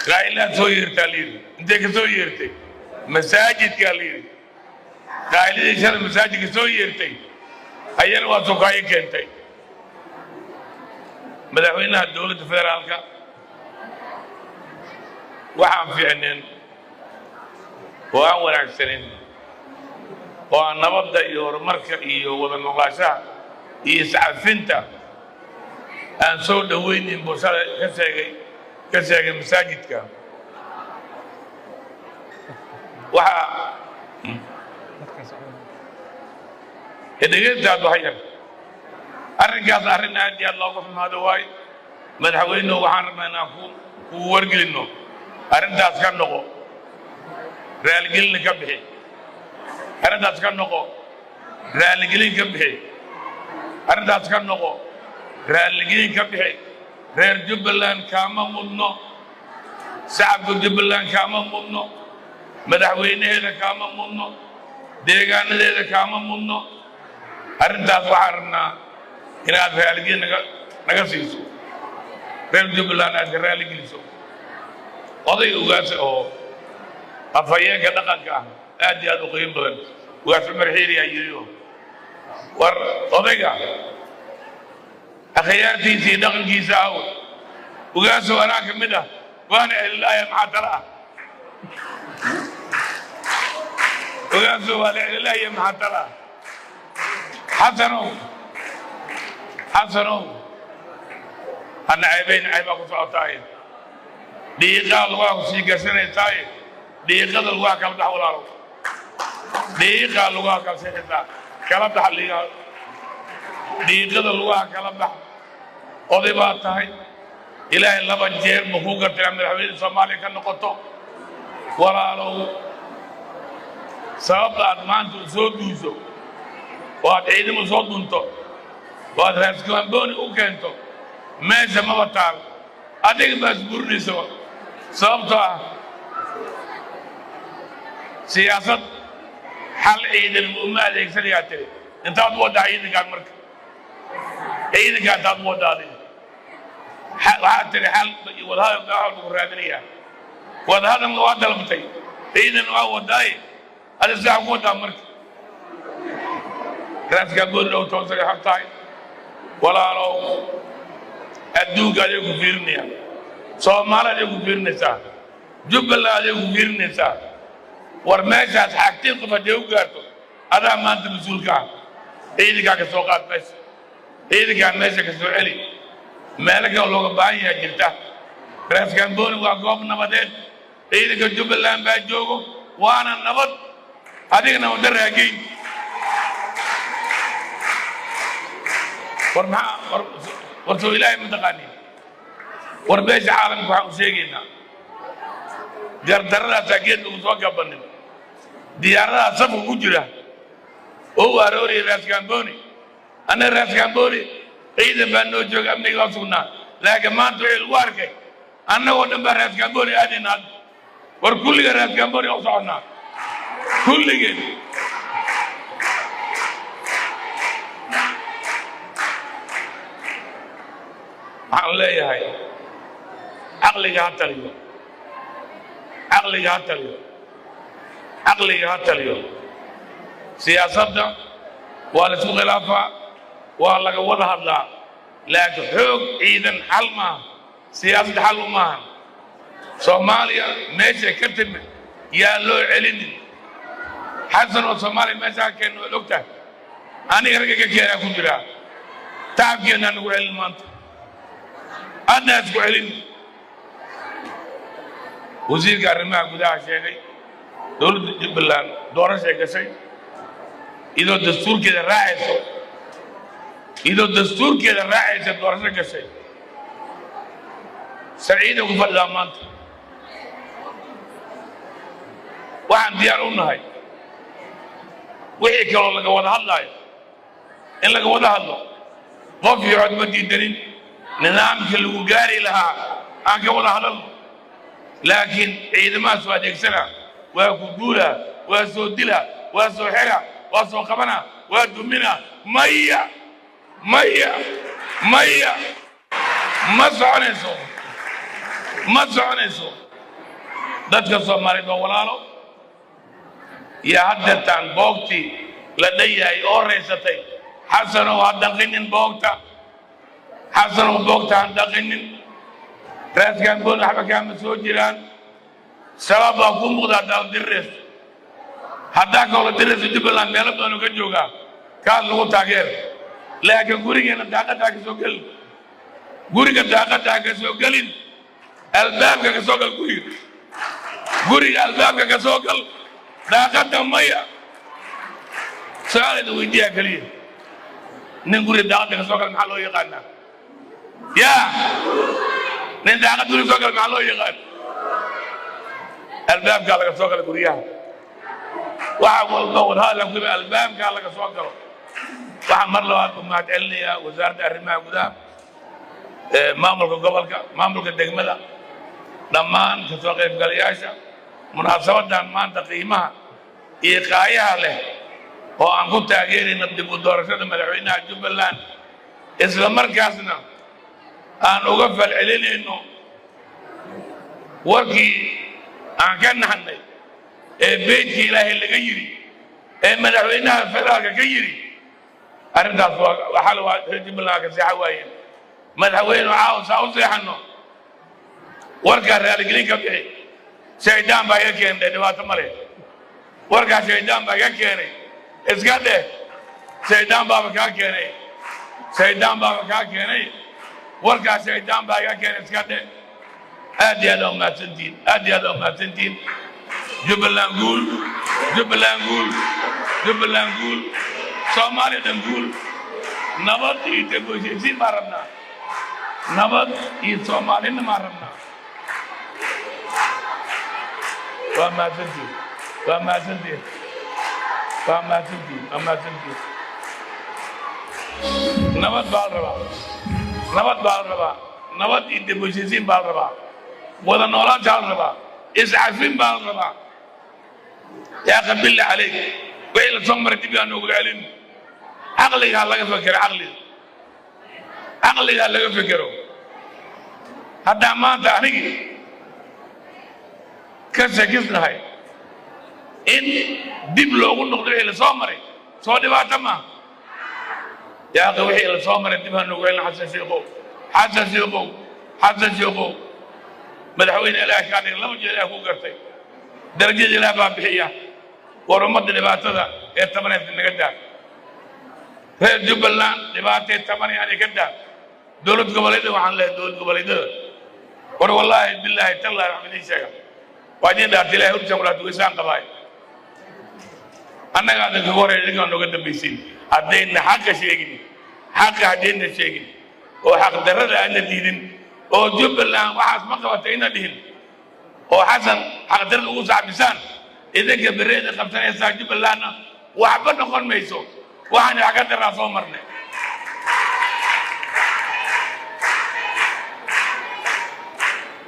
Qaylaa soo yeertaa la yidhi. Intay ka soo yeertay? Masaajidkaa la yidhi. Qayladii shalay masaajidka soo yeertay ayana waa sokaayo keentay. Madaxweynaha dowladda federaalka, waxaan fiicnin oo aan wanaagsanin oo aan nabadda iyo horumarka iyo wada noqoshaha iyo iscafinta aan soo dhowaynin buu shalay ka sheegay masaajidka. Waxaa dhegeystaad wax yar. Arrinkaas arrin aad iyo aad looga xumaado waayo. Madaxweynuhu, waxaan rabnaa inaan ku kugu wargelinno, arrintaas ka noqo, raaligelina ka bixi. Arrintaas ka noqo, raaligelin ka bixi. Arrintaas ka noqo, raaligelin ka bixi. Reer Jubbaland kaama mudno, shacabka Jubbaland kaama mudno, madaxweynaheeda kaama mudno, deegaanadeeda kaama mudno. Arrintaas waxaan rabnaa inaad raaligelin naga siiso, reer Jubbaland aad ka raaligeliso. Oday ugaas oo afhayeenka dhaqanka ah, aad iyo aad u qiimo badan, Ugaas Cumar Xiiri, ayaa yidhi: "War odayga akhyaartiisa iyo dhaqankiisa aw ugaasow, anaa ka mid ah, waana celilaaya, maxaa tala ah? Ugaasow, waa la celilaaya, maxaa tala ah?" Xasanow, Xasanow, hana ceebayn, ceebaa ku socotaaye. Dhiiqaa lugaha ku sii gashanaysaaye, dhiiqada lugaha kala bax, walaalo. Dhiiqaa lugaha kala sixisaa, kala bax liigaa, dhiiqada lugaha kala bax. Oday baa tahay, Ilaahay laba jeer ma kuu gartay inaad madaxweyne Soomaaliya ka noqoto. Walaalow, sababta aad maanta u soo duuso oo aad ciidamo soo dunto oo aad Raaskaambooni u keento meesha maba taal. Adiga baa isburinaysa, sababtoo ah siyaasad xal ciidan uma adeegsanayaa tiri. Intaad u waddaa ciidankaan marka, ciidankaa intaad u waddaa adiga? Waxaad tiri xal wadahadal baa lagu raadinayaa. Wadahadalna waa dalbatay, ciidan waa wadaaye, adi sidaa ku wadaa marka Raaskaambooni dhow 10 sano xor tahay. Walaalow, adduunka aday ku fiirinaya, Soomaali aday ku fiirinaysaa, Jubbaland aday ku fiirinaysaa. War meeshaas xaagtiin qof haddii u gaarto, adaa maanta mas-uulka ah. Ciidankaa ka soo qaad meesha, ciidankaa meesha ka soo celi. Meelo kale looga baahan yahay jirta. Raaskaambooni waa goob nabadeed, ciidanka Jubbaland baa joogo, waana nabad. Adigana wadda raageyn. War maxaa war soo Ilaahay ma taqaanin? War beesha caalamka waxaan u sheegaynaa, gardaradaasaa geed lagu soo gabanin. Diyaaradaha safka ku jira oo u arooraya Raaskaambooni, annaga Raaskaambooni ciidan baa noo jooga, amniga waa sugnaa, laakiin maanta wixii lagu arkay, annagoo dhan baa Raaskaambooni aadayna hadda. War kulliga Raaskaambooni u soconnaa, kulligeen. Waxaan leeyahay, caqliga ha taliyo, caqliga ha taliyo, caqliga ha taliyo. Siyaasadda waa la isku khilaafaa, waa laga wada hadlaa, laakiin xoog ciidan xal maaha, siyaasadda xal u maaha. Soomaaliya meeshay ka timid yaa loo celinin. Xasan oo Soomaaliya meesha ka keenna waad og tahay, aniga ragga ka keenaa ku jiraa. Tacabkeennaa nagu celin maanta, adna isku celin. Wasiirka arrimaha gudaha sheegay, dowladda Jubbaland doorashay gashay iyadoo dastuurkeeda raacayso, iyadoo dastuurkeeda raacaysa doorasho gashay, sharciyada ku fadhidaa. Maanta waxaan diyaar u nahay wixii kaloo laga wada hadlaayo in laga wada hadlo. Qof iyo cod ma diidanin, nidaamkii lagu gaari lahaa aan ka wada hadalno, laakiin ciidamahaas waa adeegsana, waa ku duula, waa soo dila, waa soo xira, waa soo qabana, waa dumina. Maya, maya, maya, ma soconayso, ma soconayso. Dadka Soomaaliyeed waa walaalo. Iyo haddeertaan boogtii la dhanyahay oo raysatay. Xasanow, ha dhaqinin boogta. Xasanow, boogta ha dhaqinin. Raaskamboon waxba kaama soo jiraan. Shabaab baa kuu muuqda. Haddaad dirirayso, haddaa kaloo dirayso, Jubbaland meelo badan oo ka joogaa, kaas lagu taageer. Laakiin gurigeena daaqadda ha ka soo gelin. Guriga daaqadda ha ka soo gelin, albaabka ka soo gal. Guriga, guriga albaabka ka soo gal, daaqadda maya. Su-aalada weydiiyaa keliya: nin guriga daaqadda ka soo gal maxaa loo yaqaanaa? Yaa nin daaqad guriga soo gal maxaa loo yaqaan? Albaabkaa laga soo gala guryaha. Waxa walba wadahadal ku albaabkaa laga soo galo. Waxaan mar labaad u mahad celinayaa Wasaaradda Arrimaha Gudaha, maamulka gobolka, maamulka degmada, dhammaan ka soo qaybgalayaasha munaasabadan maanta qiimaha iyo qaayaha leh oo aan ku taageerayno dib u doorashada madaxweynaha Jubbaland, isla markaasna aan uga falcelinayno warkii aan ka naxnay ee beydkii Ilaahay laga yidhi ee madaxweynaha federaalka ka yidhi. Arrintaas waxaa waa reer Jubbaland ka seexa waayeen. Madaxweyne, caawa saa u seexanno, warkaa raaligelin ka bixi. Shaydaan baa iga keenay, dhibaato ma leh. Warkaa shaydaan baa iga keenay iska dheh. Shaydaan baaba kaa keenay, shaydaan baaba kaa keenay. Warkaa shaydaan baa iga keenay iska dheh. Aad iyo aad aa umahadsantihiin, aad iyo aad aa umahadsantihiin. Jubbaland guul, Jubbaland guul, Jubbaland guul, Soomaaliya dhan guul. Nabad iyo dib u heshiisiin baan rabnaa, nabad iyo Soomaalinimaan rabnaa. Waa mahadsantihiin, waa mahadsantihiin, waa mahadsantihiin, waa mahadsantihiin. Nabad baa la rabaa, nabad baa la rabaa, nabad iyo dib u heshiisiin baa la rabaa, wada noolaantaa la rabaa, iscafin baa la rabaa. Yaa akhi, billah calayk, wixii la soo maray dib yaa noogu celin. Caqliga ha laga fekero, caqliga, caqliga ha laga fekero. Haddaa maanta anigii ka shakisnahay in dib loogu noqdo wixii la soo maray, soo dhibaato maaha? Yaa akhi, wixii la soo maray dib ha noogu celin. Xasan Sheekhow, Xasan Sheekhow, Xasan Sheekhow, madaxweyne Ilaah kaa dhigay, laba jeer Ilaah ku gartay, darajada Ilaah baa bixiya. War ummadda dhibaatada ee tabanaysa naga daa. Reer Jubbaland dhibaatay tabanayaan ka daa. Dowlad goboleedyada waxaan leeyahay, dowlad goboleedyada, war wallaahi, bilaahi, tallaahi, waxaan idiin sheega, waa idiin dhaartay, Ilahay hortiisaan walaad weysaan qabaay. Annaga adin kaga horreeya, idinkaa nooga dambaysiin. Haddayna xaqa sheegin, xaqa haddayna sheegin oo xaqdarrada aadna diidin oo Jubbaland waxaas ma qabatay ina dhihin oo Xasan xaqdarrada ugu sacbisaan, idinka berreeda qabsanaysaa. Jubbalandna waxba noqon mayso. Waxaan wax ka daraa soo marnay.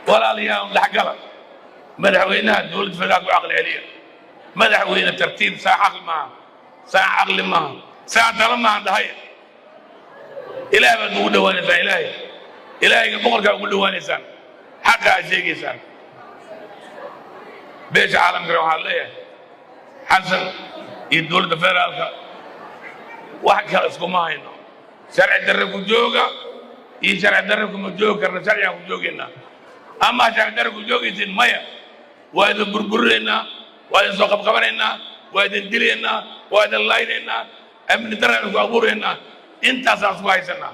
Walaalayaal, dhexgala madaxweynaha dowladda federaalka u caqli celiya. Madaxweyne, tartiib. Saa caqli maaha, saa caqli maaha, saa talo maaha. Dhahay, Ilaah baad ugu dhowaanaysaan, Ilaahay, Ilaahayga boqorkaa ugu dhowaanaysaan, xaqa aad sheegaysaan. Beesha caalamkana waxaan leeyahay, Xasan iyo dowladda federaalka wax kale iskuma hayno. Sharci darre ku jooga iyo sharci darre kuma joogi karna, sharcigaan ku joogaynaa. Ama sharci darre ku joogaysin, maya, waa idin burburinaynaa, waa idin soo qabqabanaynaa, waa idin dilaynaa, waa idin laynaynaa, amni darre ku abuuraynaa. Intaasaan isku haysanaa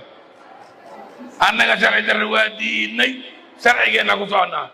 annaga. Sharci darre waa diidnay, sharcigeenna ku soconnaa.